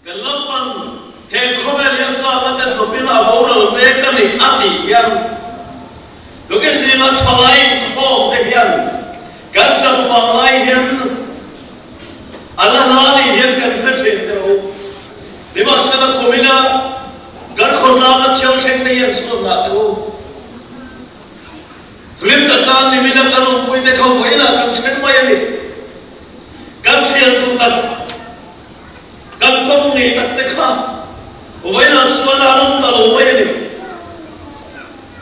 Kan Lalpan he khawvel hi a chakna te chawpin a boral mek a ni a tih hian Tukin zinga thalai inkhawm te hian kan chak vang lai hian a la hla nih hian kan hre thin te rawh u. Nimahsela kumina kan khawtlanga thiangthleng te hian sawn dah teh u. Hlim taka nimina kan awmpui te kha vawiinah kan then mai a ni. Kan hriat duh tak, kan kawng ngei tak te kha vawiinah chuan an awm ta lo mai a ni.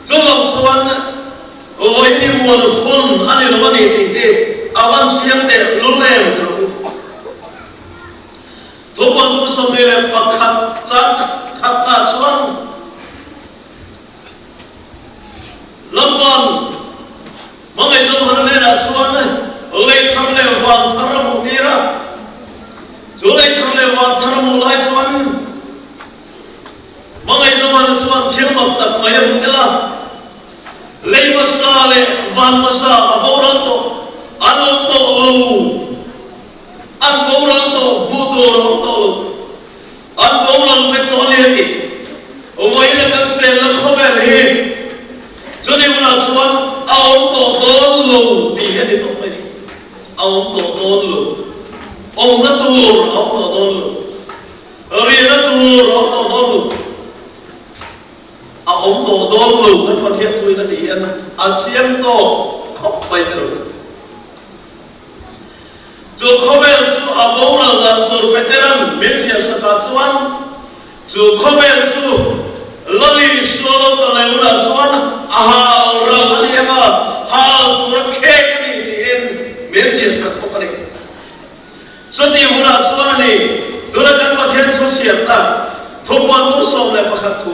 Chuvang chuan vawiin hi muan hun a ni lo a ni tih hi a van chiang teh lul em ti rawh u. Thupuan kum 21 chang khatna chuan Lalpan hmangaih Zohana hnenah chuan lei thar leh van thar a hmuh tir a. Chu lei thar leh van thar a hmuh lai chuan hmangaih Zohana chuan thil mak tak mai a hmu tel a. Lei hmasa leh van hmasa a boral tawh, an awm tawh lo, an boral tawh, hmuh tur a awm tawh lo. An boral vek tawh a ni a ti. Vawiin a kan chenna khawvel hi chuni hunah chuan a awm tawh dawn lo tih hi a ni tawh mai ni. A awm tawh dawn lo. Awmna tur a awm tawh dawn lo. Rihna tur a awm tawh dawn lo. A awm tawh dawn lo kan Pathian thuin a ti hian a chiang tawk khawp mai te lo. Chu khawvel chu a boral dan tur Petera'n min hriatsakah chuan, chu khawvel chu Lali Sualo ka lei hunah chuan a hal ral a ni ang a, hal tura khek a ni tiin min hriatsak bawk a ni. Chuti hunah chuan a ni, tuna kan Pathian thu chhiar tak, Thupuan bu 11 thu,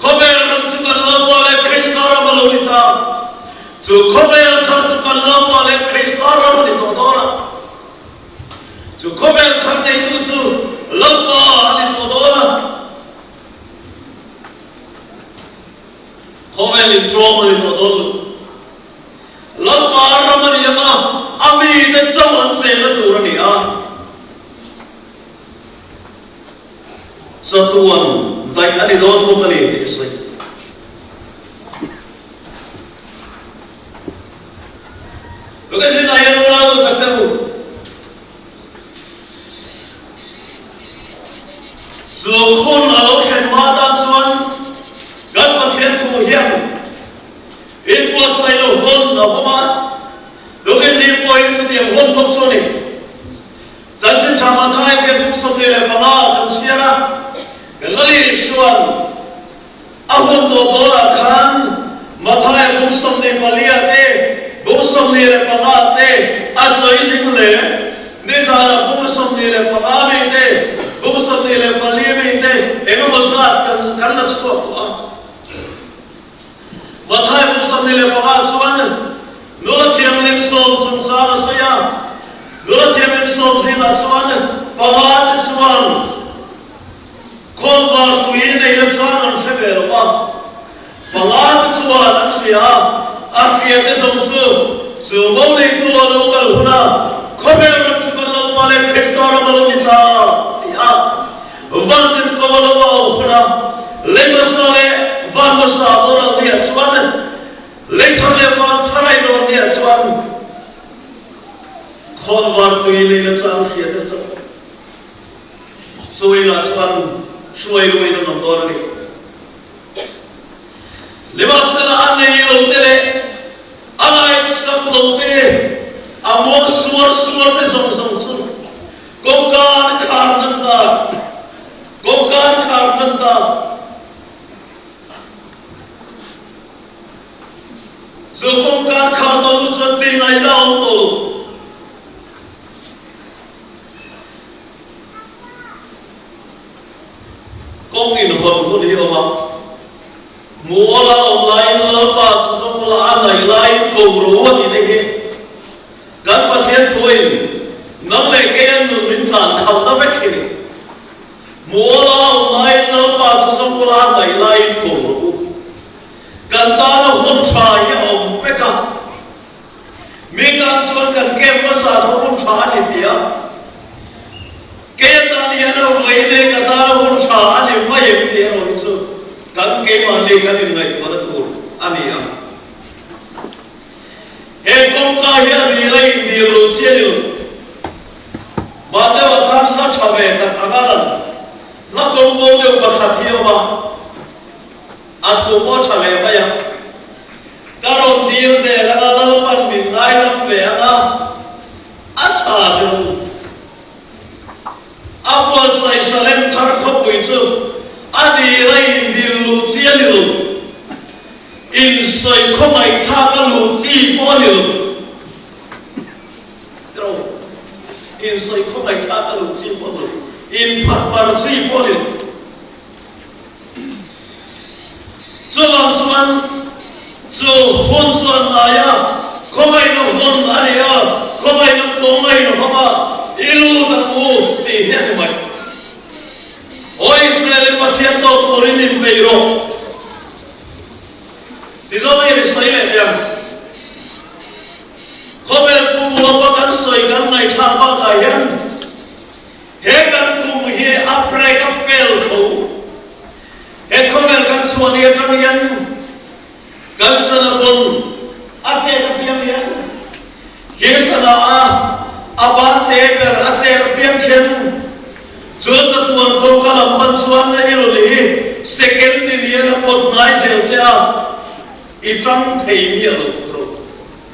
Khawvel ram chu kan Lalpa leh Krista ram a lo ni ta. Chu khawvel thar chu kan Lalpa leh Krista ram a ni tawh dawn a. Chu khawvel thar neitu chu Lalpa a ni tawh dawn a. Khawvel in tlawm a ni tawh dawn lo. Lalpa ram a ni ang a, a mite chauh an chenna tur a ni a. Chatuan daih a ni dawn bawk a ni tih a sawi. Ka zin ah hian unau duh tak deuh u. Chu hun a lo thlen hma tan chuan kan Pathian thu hian inbuatsaih lo hun a awm a, Tukin zing pawhin chutiang hun bawk chu a ni. Chanchin tha Mathai hian kum 25 kan chhiar a, kan Lali Isua'n a hun tawh dawnah khan Mathai kum 24 ah te, kum 25 ah te a sawi zing hle. Nizanah kum 25 mi te, kum 24 mi te engemaw zat kan kan la chhuak tawh a. Mathai kum 25 chuan nula thianghlim sawm chungchang a sawi a. Nula thianghlim sawm zingah chuan panga te chuan khawnvar tui neihna chuan an hre ve lo va, panga te chuan an hria a, a hria te zawng chu chu mo neitu a lo kal huna khawvel ram chu kan Lalpa leh Krista ram a lo ni ta ti a. Van tirhko a lo au hun a, lei hmasa leh van hmasa a boral ni ah chuan, lei thar leh van thar a inawm ni ah chuan khawnvar tui leina chang hriat a chauh. Chawina chuan hruai luin an awm dawn a ni. Nimahsela a nei lo te leh a ngaihsak lo te, a muang suar suar te zawng zawng chu kawngka an khar nan ta, kawngka an khar nan ta. Chu kawngka an khar tawh hnu chuan ti ngaihna a awm tawh lo. Kawng inhawn hun hi awm a, Mual a awm laiin Lalpa chu zawng ula a naih laiin ko ro a tih te hi kan Pathian thuin nang leh kei an nun min tlan khalhna vek hi ni. Mual a awm laiin Lalpa chu zawng ula a naih laiin ko ro u. Kan tana hun tha hi a awm vek a, Mi tan chuan kan camp hmasa kha hun tha a ni ti a, kei atan hian a vawi leh mai em tih erawh hi chu kan keimahni kan inngaihtuahna tur a ni a. He kawngka hi a dil a indil lo chi a ni lo. Mah deuhah khan hla tha ve tak anga lan hla kawng bo deuh pakhat hi a awm a, a thu pawh tha hle mai a. Ka rawn dil zel anga Lalpan min ngaidam ve anga a tha deuh u. A buatsaih Salem thar khawpui chu a dil a indil luh chi a ni lo. Insawi khawngaih thlak a luh chi pawh a ni lo. Tiraw? Insawi khawngaih thlak a luh chi pawh a ni lo. Inphat par chi pawh a ni lo. Chuvang chuan chu hun chuan hnai a, khawngaihna hun a ni a, khawngaihna kawng a inhawng a, i lut ang u tih hi a ni mai. Aw Israel i Pathian tawk turin inpeih rawh. Mizo hian i sawi leh teh ang. Khawvel pu uapa kan sawi kan ngaihthlak bakah hian he kan kum hi a break a fel tho. He khawvel kan chhuah ni atang hian kan sana pawn a chet apiang hian khi sana a a ban te ber a chet apiang khian Chu chatuan kawngka lam pan chuan na i rawn hi second tin hian a pawt hnai zel che a, i tang thei miah lo bro,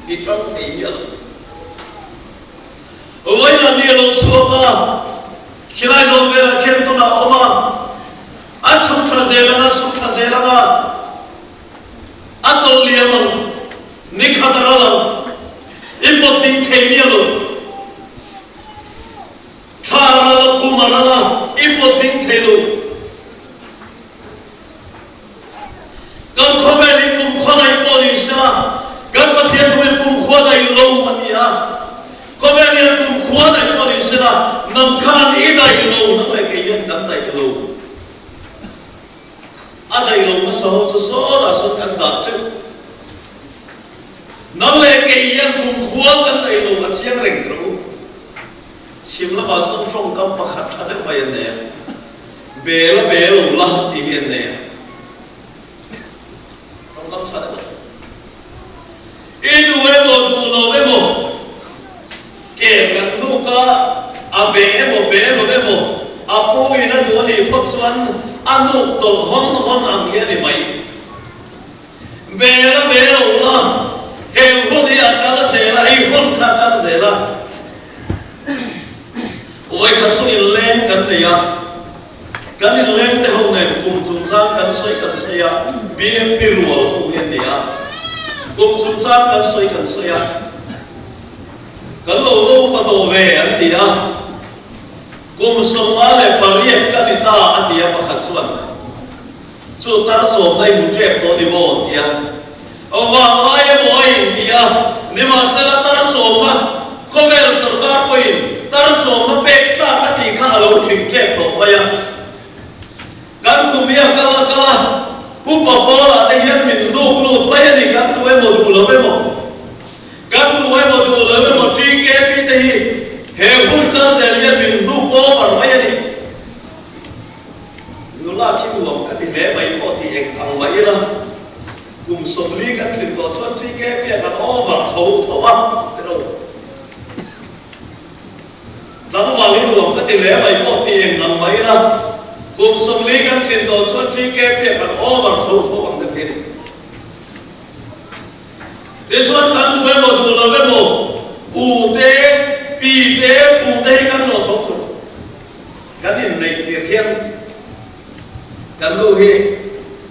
i tang thei miah lo. Vawiin ni a lo chhuak a, khilai zawn velah khian tunah a awm a, a chhuk thla zel ang a, chhuk thla zel ang a, a tawlh liam ang, ni khat a ral ang, i pawt ding thei miah lo. Thla a ral a, kum a ral a, i pawt ding thei lo. Kan khawvel hi kum khua daih pawh ni sela, kan Pathian thu hi kum khua daih lo a ni a. Khawvel hian kum khua daih pawh ni sela, nang khan i daih lo, nang leh kei hian kan daih lo. A daih lo hmasa ho chu sawtah sawn kan dah teuh. Nang leh kei hian kum khua kan daih lo a chiang reng rawh u. Chhim lamah sawn tawngkam pakhat tha deuh mai an nei a, Bel a bel lo la tih hi an nei a, tawngkam tha deuh a ni. I duh emaw duh lo emaw, ke kan nuk a, a be emaw be lo emaw, a pu in a duh a nih phawt chuan a nuk tawlh hawn hawn ang hi a ni mai. Bel a bel lo la, he hun hi a kal zel a, hei hun kha a kal zel a. Vawikhat chu inleng kan nei a, kan inleng te ho nen kum chungchang kan sawi kan sawi a, BMP rual ho hi an nei a, kum chungchang kan sawi kan sawi a, kan lo lo upa tawh ve an ti a, kum 58 ka ni ta a ti a pakhat chuan. Chu tar sawmna i hmu tep tawh ni maw? Ti a. Vang lai emaw a inti a, nimahsela tar sawmna khawvel sorkar pawhin tar sawmna pek tlak a tih kha a lo tling tep tawh mai a. Kan kum hi a kal a kal a, upa pawlah te hian min hnuk lut mai a ni, kan duh emaw duh lo emaw, kan duh emaw duh lo emaw TKP te hi he hun kal zel hian min hnuk over mai a ni. Nula khi nuam ka ti hle mai pawh tih eng ang mah ila, kum 40 kan tlin tawh chuan TK piah kan over tho tho a, ti lo. Tlangval hi nuam ka ti hle mai pawh tih eng ang mah ila, kum 40 kan tlin tawh chuan TK piah kan over tho tho ang deuh hi a ni. Tichuan kan duh emaw duh lo emaw, u te, pi te, pu te hi kan hlawh tho tho. Kan inneih tir hian kan nu hi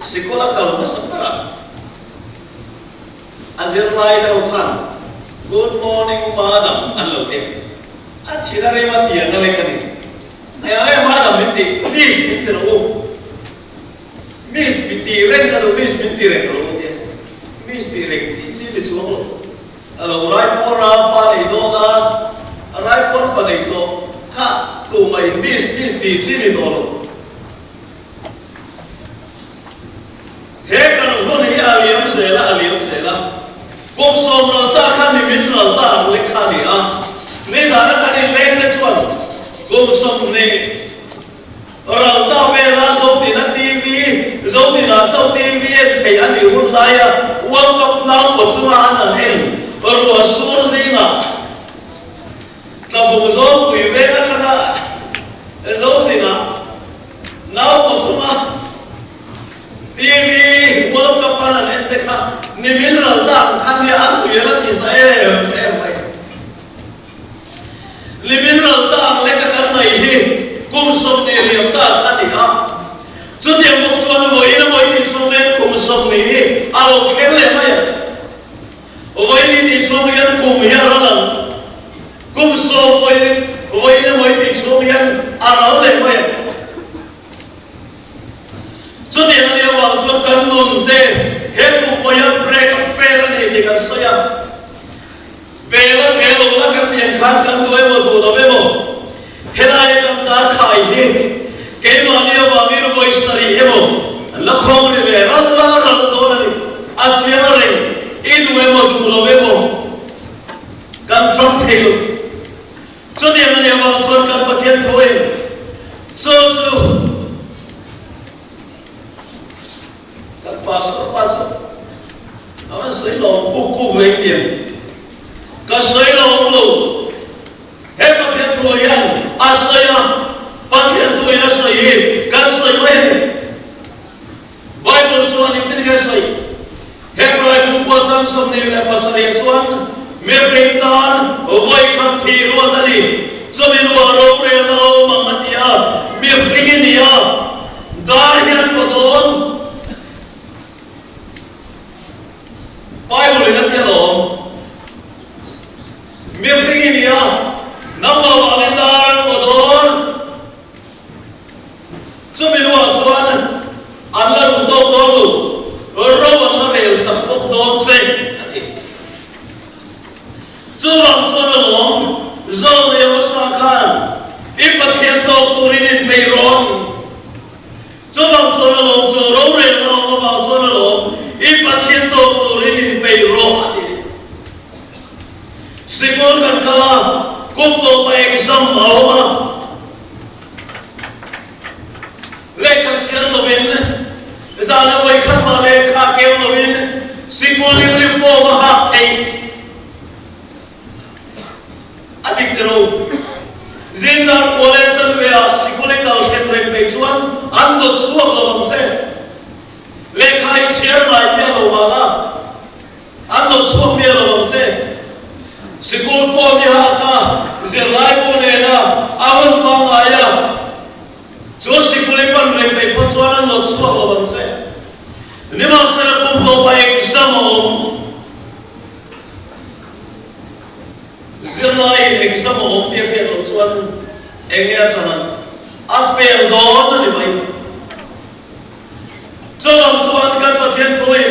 sikul a kal hmasa ber a, a zirlai deuh khan Good morning madam an lo ti a, a thin a rem a tiang a lek a ni. Eng eng madam min ti, miss min ti rawh u, miss min ti reng ka duh, miss min ti reng rawh u a ti a, miss ti reng tih chi ni chuang lo. A lo raipuar a fa nei dawn a, a raipuar fa nei tawh kha tumah in miss miss ti chi ni tawh lo. He kan hun hi a liam zel a, a liam zel a. Kum 10 ral ta kha ni min ral ta ang lek kha a ni a. Nizana kan inleng te chuan kum 20 ral ta vela zo tin a ti. thei a nih hun laia World Cup nau kaw chunga an han en ruah sur zingah Tlabung zawngpui veng atanga Zodinah nau kaw chunga TV World Cup an han en te kha nimin ral dan kha nia an ui a la ti za em em mai. Nimin ral tak leka kan ngaih hi kum 20 liam tak a ni a. Chutiang bawk chuan vawiin a vawi tih chhung hian kum 20 hi a lo thleng leh mai ang. Vawiin tih chhung hian kum hi a ral ang. Kum sawm vawiin vawiin a vawi tih chhung hian a ral leh mai ang. Chutiang a nih avang chuan kan nun te he kum pawh hian break a fair a ni tih kan sawi a. Bel a bel awmna kan tih ang khan kan duh emaw duh lo emaw helaia kan dar khai hi keimahni avangin vawi sarih emaw an la khawng ri ve ral ral dawn a ni. A chiang reng, i duh emaw duh lo emaw kan hrang thei lo. Chutiang a nih avang chuan kan Pathian thuin chu chu Kan pastor pa chu a va sawi lo ang kuk kuk ve tia. Ka sawi lo ang lo. He Pathian thu hian a sawi a, Pathian thu in a sawi hi kan sawi mai a ni. Bible chuan engtin nge sawi? Hebrai bungkua chang 27 chuan mihring tan vawi khat thih ruat a ni. Chumi hnuah rorelna a awm ang a ti a, mihring i ni a, Dar hian ka dawn. Bible in a ti alawm. Mihring i ni a, nangmah vangin dar an vaw dawn. Chumi hnuah chuan an la duh tawk dawn lo, ro an la rel sak bawk dawn che, a ti. Chuvang chuan alawm, Zawlnei hmasa khan i Pathian tawk turin inpeih rawn. Chuvang chuan alawm, chu rorelna awm avang chuan alawm, i Pathian tawk turin inpeih rawh, a ti. Sikul kan kal a, kum tawpa exam a awm a. Lehkha chhiar lovin, zana vawikhat mah lehkha keu lovin sikul uniform a hak theih. A dik tiro. Zingdar kua leh chanve ah sikul i kal thlen reng peih chuan an dawt chhuak lo ang che. Lehkha i chhiar ngai miah lo vang a. An lo chhuak miah lo ang che. Sikul pawh ni hak a, zirlaibu nena a hun pangngai a, chu sikul i pan reng peih phawt chuan an lo chhuak lo ang che. Nimahsela kum tawpa exam a awm. Zirlaiin exam a awm tih a hriat loh chuan eng nge a chan ang? A fail dawn a ni mai. Chuvang chuan kan Pathian thuin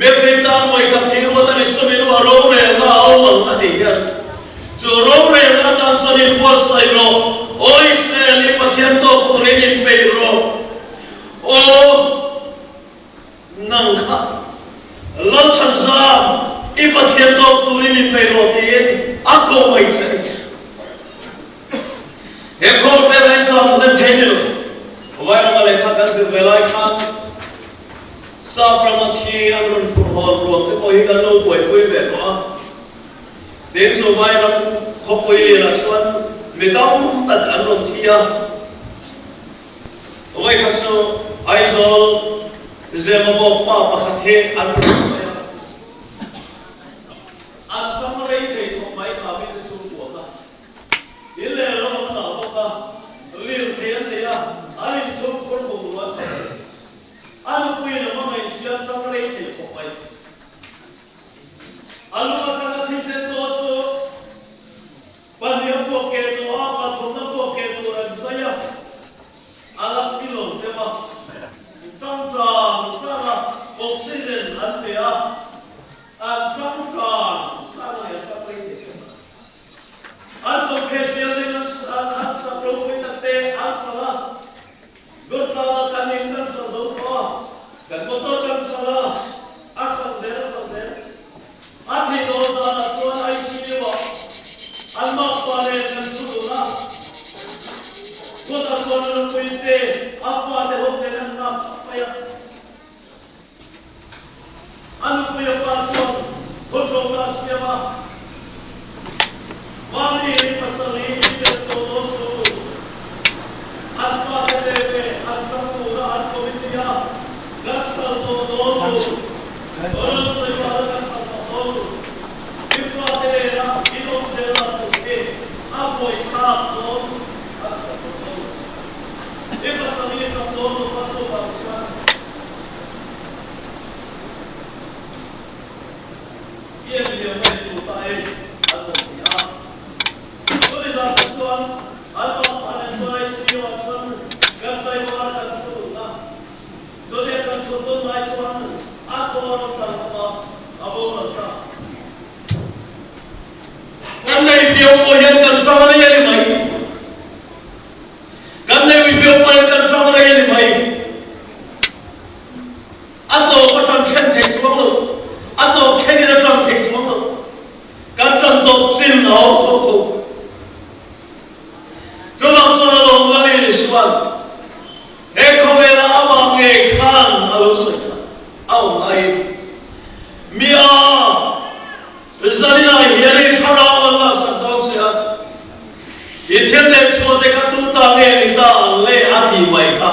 mipui tan vawikhat thih ruat a ni, chumi hnuah rorelna a awm ang a tih hian chu rorelna atan chuan inbuatsaih rawh, Aw Israel, i Pathian tawk turin inpeih rawh, Aw nang kha Lalthanzam, i Pathian tawk turin inpeih rawh tiin a ko mai che a ni. He khawlvel ah hi chuan hlen thei ni lo. Vairama lehkha kan zir ve lai khan Sap rama thi an rawn phurh hawn ruang te pawh hi kan lo buaipui ve tawh a. Tin chu Vairam khawpui lianah chuan mi tam tak an rawn thi a. Vawikhat chu Aizawl Zemabawk pa pakhat hi an rawn hruai a. An ṭang rei thei khawp mai kha mite chhungkua kha. In leh lo an ngah bawk a, lirthei an nei a, an inchhungkhur bungrua ṭha hle. A nupuiin a hmangaih si an ṭang rei thei khawp mai. A lung aṭanga thisen tawh chu pahnih a puak keh tawh a, pathumna puak keh tur an zai a, a la thi lo deuh a, ṭang ṭang ṭang a, oxygen an pe a. An ṭang ṭan ṭan a ni, an ṭang rei thei khawp mai. An kawmkhel building an an sak ropui tak te an hralh a, Durtlana kan in kan hralh zo tawh a, kan motor kan hralh a, a hralh zel a hralh zel. A thih dawn zanah chuan ICU ah an makpa nen kan thu dun a, kawtah chuan a nupui te, a fate ho ten an nghak thap mai a. A nupui a pa chuan khawtlawmna a siam a, Mahni in pasal hi i tel tawh dawn chuang lo. An fate ve ve an ram tura an committee a kan hral tawh dawn lo. Rawn sawi vana kan hral tawh dawn lo. I fate nena in awm zel dan tur khi a buaithlak dawn an hral tawh dawn lo. I pasal hi i chak dawn lo va chuvang chuan. I en liam mai tur ta e, an rawn ti a. Chumi zan kha chuan an makpa nen chuan ICU ah chuan kan tlaivar a kan thu dun a. Chutia kan thut dawn lai chuan a thaw a rawn kal khawp a, a boral ta. Kan nei piau pawh hian kan ṭang a nei a ni mai. Kan nei ui piau pawh hian kan ṭang a nei a ni mai. A tawp a ṭan thlen thei chuang lo. A tawp thlenin a ṭan thei chuang lo. Kan ṭan tawp chin a awm tho tho. Chuvang chuan a lawm Lal Isua'n he khawvela amah ngei khan a lo sawi kha a awm laiin mi a zaninah hian i thlarau an laksak dawn che a, i thil leh chhuahte kha tu ta nge ni ta ang le a ti mai kha.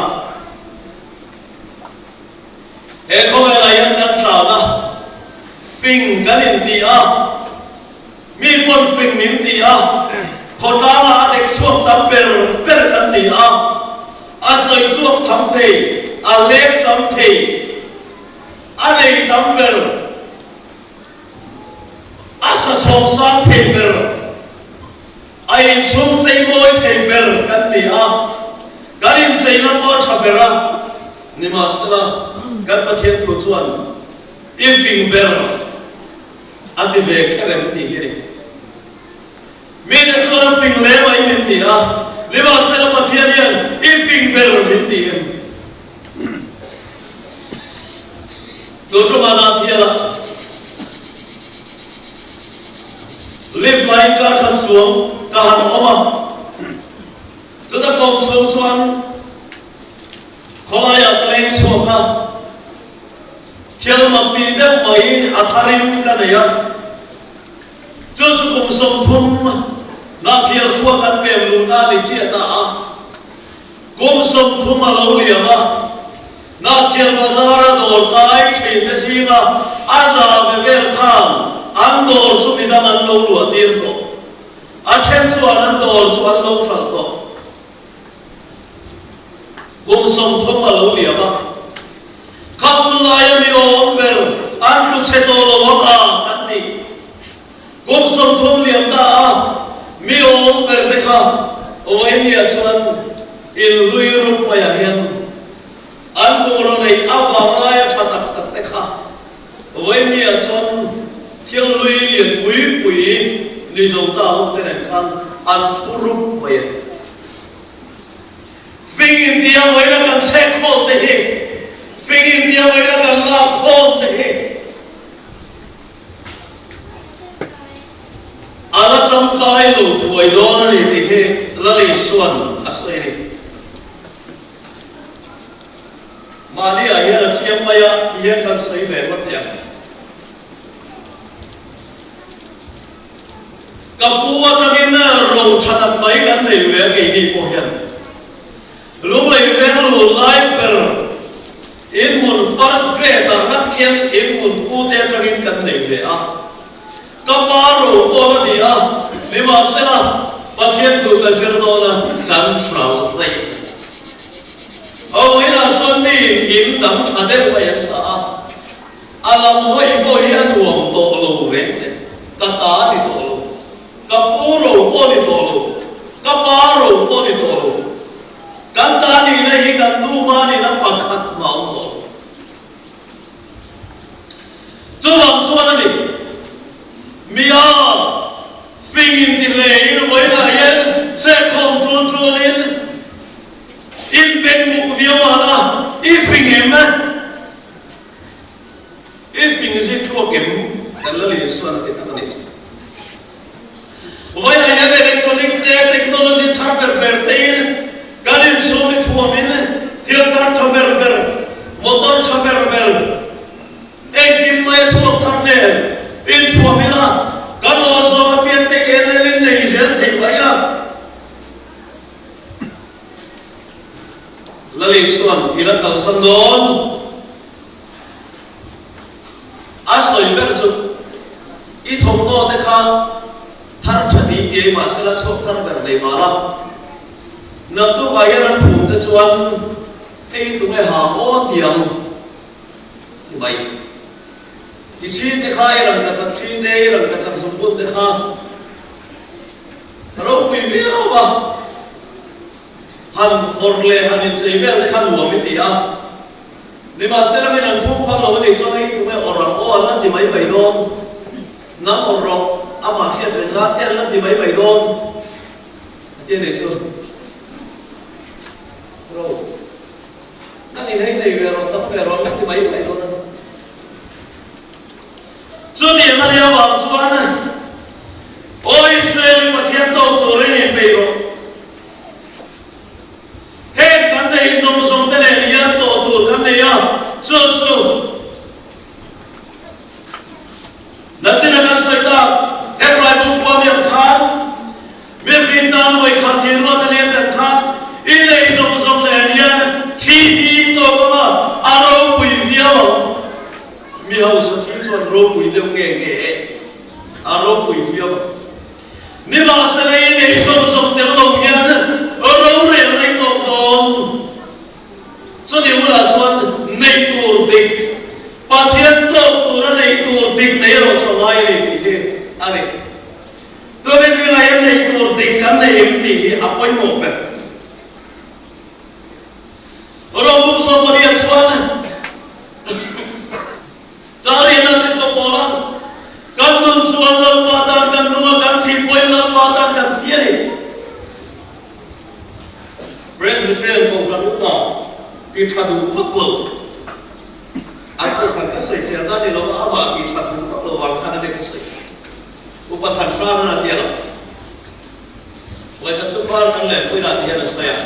He khawvelah hian kan tlan a, fing kan inti a, mi pawn fing min ti a, khawtlangah a dek chhuak tam ber ber kan ni a, a sawi chhuak tham thei, a leng tam thei, a nei tam ber, a sa sawm sang thei ber. A inchhung chei mawi thei ber kan ti a, kan incheina pawh a tha ber a, nimahsela kan Pathian thu chuan i fing ber a ti ve kher em tih hi a ni. Mite chuan a fing hle mai min ti a, nimahsela Pathian hian i fing ber min ti em? Chu ṭuma Nathiela lift laiin kar khat chuang ka han awm a, chuta kawng chhung chuan khawlaiah ka leng chhuak a, thil mak tih deuh mai a tharin ka nei a, chu chu kum 30 Nathiel khua kan pem luhna ni chiah ta a. Kum 30 a lo liam a, Nathial Bazar-a dawr kai thinte zinga a za ve vel khan an dawr chu midang an lo luah tir tawh. A then chuan an dawr chu an lo hralh tawh. Kum 30 a lo liam a, kha hun laia mi awm ber an tlu chhe tawh lo ang a kan ti. Kum 30 liam ta a, mi awm ber te kha Oemia chuan inhlui rup maiah hian an bungraw neih avang laia tha tak tak te kha Oemia chuan thil hlui lian pui pui ni zo ta ho te nen khan an thu rup mai a ni. Fing intia vawiina kan chhek khawl te hi, fing intia vawiina kan lak khawl te hi, A la tangkai lo thuai dawn a ni tih hi Lal Isua'n a sawi a ni. Mahni-ah hian a chiang mai a, ti hian kan sawi ve ngawt teh ang. Ka pu atangin ro tha tak mai kan nei ve a keini pawh hian. Lunglei veng lu lai ber inhmun first grade ah ngat khian inhmun pu te atangin kan nei ve a. Ka pa ro pawh a ni a, nimahsela Pathian thu ka zir dawn a kan hral daih. Ho inah chuan mi in dang tha deuh mai an sa a, a lam hawi pawh hi a nuam tawh lo reng reng, ka ta a ni tawh lo. Ka pu ro pawh ni tawh lo, ka pa ro pawh ni tawh lo, kan ta nihna hi kan nu hma nihna pakhat mah awm tawh lo. Chuvang chuan a ni, Mia, fing inti hle in vawiinah hian chhehkhawm ṭun ṭunin in beng muk viau an a, i fing em e? I fing zit tluak em? Kan la lian suan a ti tak a nih chu. Vawiinah hian electronic te, technology thar ber ber tein kan insum i thuamin thil thar tha ber ber, motor tha ber ber, engkim mai Lal Isua'n i la kalsan dawn? A sawi ber chu, I thawmhnaw te kha thar tha ti tiai mahsela chhuak thar ber nei mah la. Naktuk ah hian an phum che chuan hei tunge ha maw tiang ti mai. I thin te kha i rangkachak thin te, i rangkachak zungbun te kha ropui viau a. Han awrh leh han inchei vel te kha nuam i ti a. Nimahsela min an phum phal lo a nih chuan hei tunge awrh ang aw an la ti mai mai dawn. Nang awrh rawh, amah hriat reng la te an la ti mai mai dawn a ti a nih chu. Ro, nang in hei nei ve rawh, chang ve rawh an la ti mai mai dawn a ni. Chutiang a nia vang chuan Aw Israel i Pathian tawk turin inpeih rawh. Heng kan neih zawng zawng te nen hian tawh tur kan nei a, chu chu nachina kan sawi tak Hebrai bu khua mi ang khan mihring tan vawikhat thil ruat a lian dan khan i neih zawng zawng nen hian thi hi tawk anga a ropui viau ang. Mi hausa thi chuan ropui deuh nge nge e, a ropui viau ang. Nimahsela i nei zawng zawng tel lo hian rorel daih tawh dawn. Chutih hunah chuan neih tur dik, Pathian tawk tura neih tur dik nei erawh chu a ngai a ni tih hi a ni. Tumi zingah hian neih tur dik kan nei em tih hi a pawimawh ber. Rawng Sawmpalia chuan Chariana te pawh pawl a, Kan nun chuan Lalpa tan kan nung a, kan thih pawhin Lalpa tan kan thi a ni. Presbyterian Kohhran upa ti tha duh vak lo, an kohhran ka sawi fiah dan ni lo a, amah ti tha duh vak lo vang khan a ni ka sawi. Upa Thanhrang a tia lo. Vawikhat chu par kan lehpui lah ti hian a sawi a,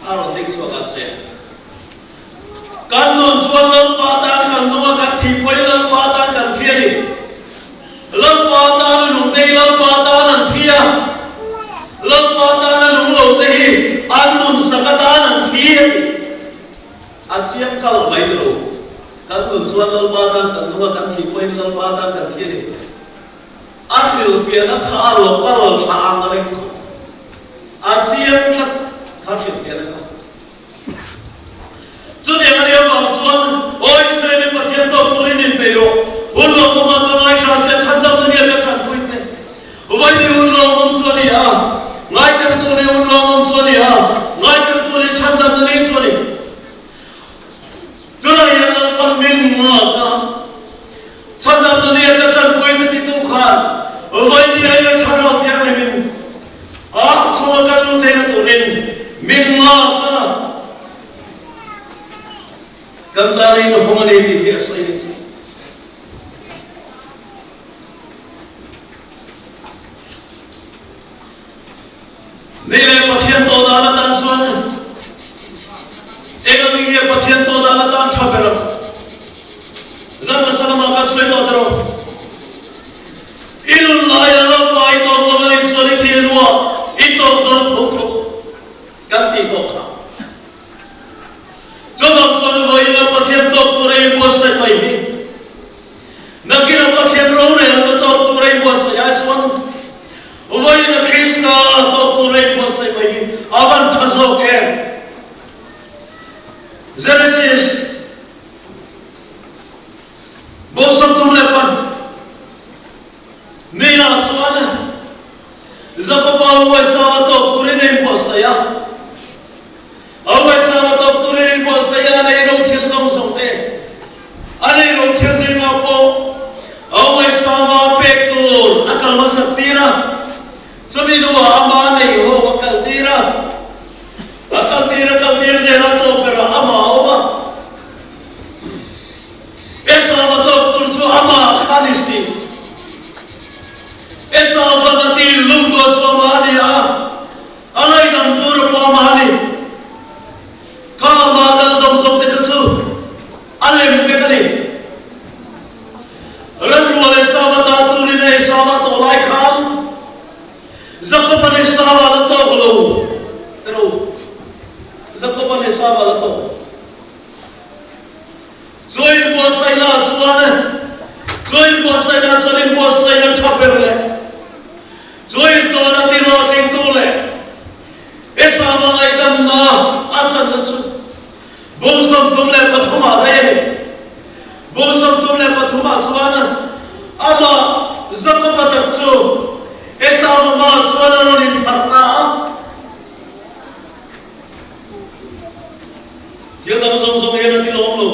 a rawn ding chhuak a se. Kan nun chuan Lalpa tan kan nung a, kan thih pawhin Lalpa tan kan thi a ni. Lalpa tan a nung te hi Lalpa tan an thi a, Lalpa tan a nung lo te hi an nun sak atan an thi a ti. A chiang kal mai ni lo. Kan nun chuan Lalpa tan kan nung a, kan thih pawhin Lalpa tan kan thi a ni. A hrilhfiahna kha a rawn a rawn thlah ang reng khawp. A chiang tlat kha hrilhfiahna kha. Chutiang a nia vang chuan, Aw Israel-i Pathian tawk turin inpeih rawh. Hun lawmawm ah ka ngaithla che, chhandamna nia ka tanpui che. Vaini hun lawmawm chu a ni a, ngaiteltu ni hun lawmawm chu a ni a, ngaiteltu ni chhandamna ni chu a ni. Tunah hian Lalpan min nghak a, chhandamna nia ka tanpui che titu khan vaini a ina thlarau thianghlimin A chhunga kan lu theihna turin min nghak a, kan tan in hawng a ni tih hi a sawi ni chu. Ni leh Pathian tawh dan atan chuan eng ang nge Pathian tawh dan atan tha ber ang? Zan hmasa lamah kan sawi tawh tawh. I nun laia Lalpa i tawk lo a nih chuan i thil hnuah i tawk dawn tho tho kan tih tawh kha. Chuvang chuan vawiin a Pathian tawk tura i buatsaih mai hi nakin a Pathian rorelna tawk tura i buatsaih ai chuan vawiin a Krista tawk tura i buatsaih mai hi a van tha zawk em? Genesis. Bawksawm tum leh pan Neilah chuan Jakoba uaisama tawk turin a inbuatsaih a. A uaisama tawk turin a inbuatsaih a, a nei lo thil zawng zawng te, a nei lo thil zingah pawh a uaisama pek tur a kal hmasak tir a. Chumi hnuah ama neih ho a kal tir a, a kal tir a kal tir zel a, tawp berah amah a awm a. Esau a tawk tur chu amah kha ni si. Esau van a ti lungtuah chu amah a ni a, a ngaihdam tur a pawh amah a ni. Khang amah dal zawng zawng te kha chu a lem vek a ni. Ranrual Esau a ta turin Esau a tawh lai khan Jakob-a'n Esau a la tawk lo. Ero, Jakob-a'n Esau. Esau a la tawk. Chu inbuatsaihna chuan chu inbuatsaihna chuan inbuatsaihna tha ber leh chu intawhna tihlawhtlingtu leh Esau a ngaihdamna a channa chu Bung 33 ah daih a ni. Bung 33 ah chuan amah Jakoba tak chu Esau mama chuan a rawn inpharh ta a. Thil dang zawng zawng hian a ti lawm lo.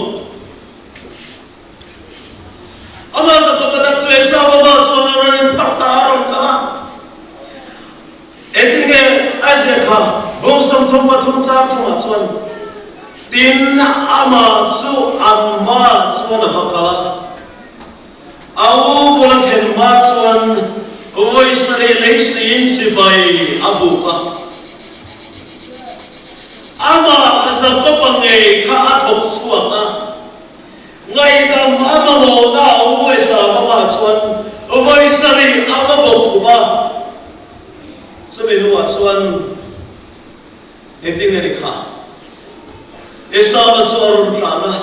Amah Jakoba tak chu Esau mama chuan a rawn inpharh ta a, a rawn kal a. Engtinge a ziah kha? Bung 33 chang thumah chuan, Tin, amah chu an hmaah chuan a va kal a, a u bula thlen hma chuan vawi sarih lei siin chibai a buk a. Amah Jakoba ngei kha a thawk chhuak a, Ngaihdam a mamawhna a u Esau-a chuan vawi sarih a va bawk khum a. Chumi hnuah chuan engtin nge ni kha? Esau-a chu a rawn tlan a,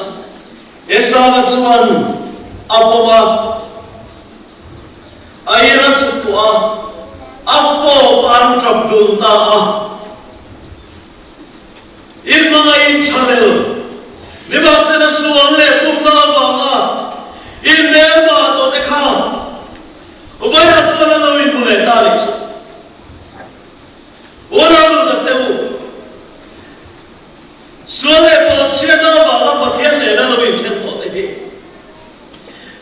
Esau-a chuan a pawm a, a in a chuktuah a, a pawp a an tap dun ta a. In hmangaih in thlalel, nimahsela sual leh pumna avanga in hmelma tawh te kha vawiah chuan an lo inhmu leh ta nih chu. Unau duh tak te u, sual leh pawhchhiatna avanga Pathian nena lo inthen tawh te hi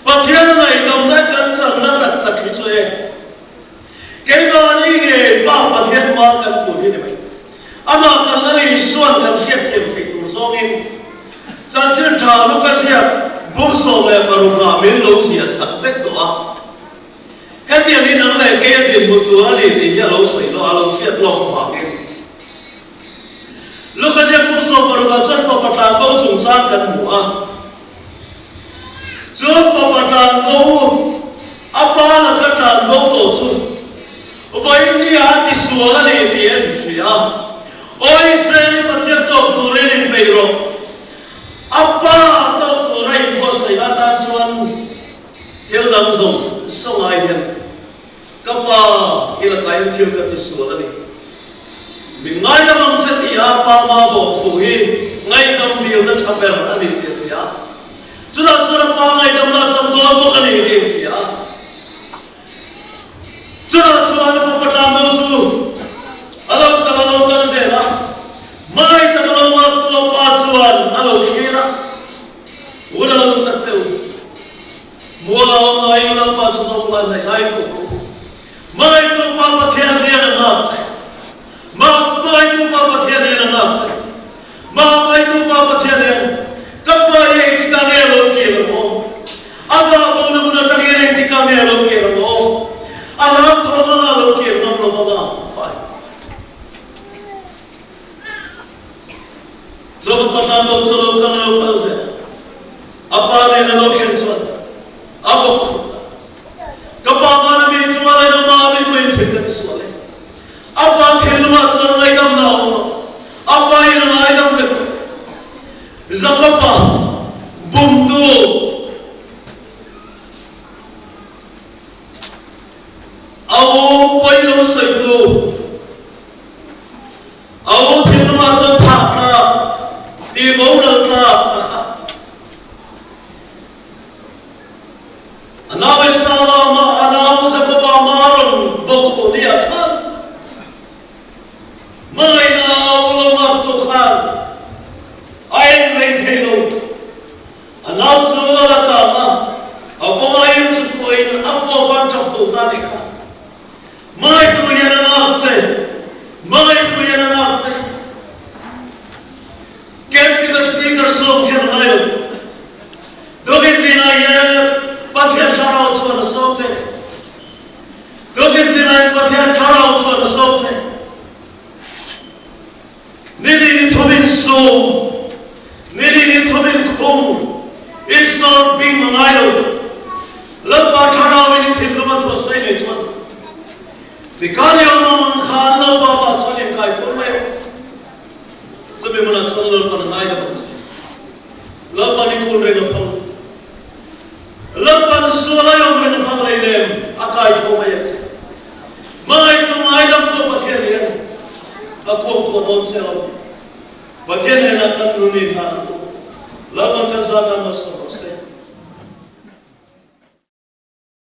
Pathian ngaihdamna kan channa tak tak hi chu e. Keimahni ngei Pa Pathian hma kan tur hi ni mai. Amah kan Lal Isuan kan hriatthiam theih tur zawngin Chanchin Tha Luka ziak bung 16 ah min lo ziah sak vek tawh a. Hetiang hi nang leh kei a dinhmun tur a ni tih hi a lo sawi lawk, a lo hriat lawk vangin. Luka ziak bung 16 ah chuan fapa tlanbo chungchang kan hmu a. Chu fapa tlanbo, a pa laka tlanbo tawh chu vawiin a tisual a ni tih a inhria a. Aw Israel, i Pathian tawk turin inpeih rawh. A pa tawk tura inbuatsaihna atan chuan thil dang zawng zawng ai hian ka pa i lakain thil ka tisual a ni. Min ngaidam ang che tih a pa ma bawk thu hi ngaihdam dilna tha ber a ni tih a hria a. Chutah chuan a pa ngaihdamna a chang dawn bawk a ni tih a hria a. Chutah chuan a fapa tlanbo chu a lo kal a lo kal zel a, hmangaih tak a lo ngaktu a pa chuan a lo thlir a, U lo tak teh u, mual a awm laiin Lalpa chu zawng lai hnaih lai ko rawh u. Hmangaihtu Pa Pathian rian a nghak che. Hmangaihtu Pa Pathian rian a nghak che. Hmangaihtu Pa Pathian rian, Ka pa hi engtikah nge a lo kir ang aw? A va bo na hmun atang hian engtikah nge a lo kir ang aw? A lam thawm anga a lo kir ngam lo vang a, fai. Chuan ka pa tan lo chu a lo kal a lo kal zel a. A pa nen a lo thlen chuan a bawk khum ta. Ka pa vana mi chunga leh nangma mi hmuin thil ka ti sual e. A pa thinlungah chuan ngaidamna a awm a, a pa in a ngaidam vek a. Jakob-a bumtu a u pawi lo sawitu A u thinlungah chuan thah tlak, ti boral tlak a khat. A nau Esau-a mah a nau Jakob-a mah rawn bawk huh ni ah khan hmangaihna a u lo ngaktu khan a en reng thei lo. A nau chu a la kang a, a kawngah in chu pawhin a pawp an ṭap duh ta nih kha. Hmangaihtu hian a nghak che, hmangaihtu hian a nghak che. Camping a speaker sawm khian a ngai lo. Dokin zingah hian Pathian thlarau chuan a sawm che. Dokin zingah hian Pathian thlarau chuan a sawm che. Nili ni thum in sum, nili ni thum in khum, i sawm bing a ngai lo. Lalpa thlarau in i thinlung a thuah sawi nei chuan Mikael awm ang khan Lalpa pa chuan in kai pur mai ang. Chumi Chumi hmunah chuan Lalpan a ngaidam ang che. Lalpan i kul reng a phal. Lalpan sual a awm reng a phal hleinem, a kai tho mai ang che. Hmangaihtu ngaidam pawh Pathian hian a kuangkuah dawn che lo. Pathian hnenah kan nun i hlan ang u. Lalpan kan zah nan malsawm rawh se.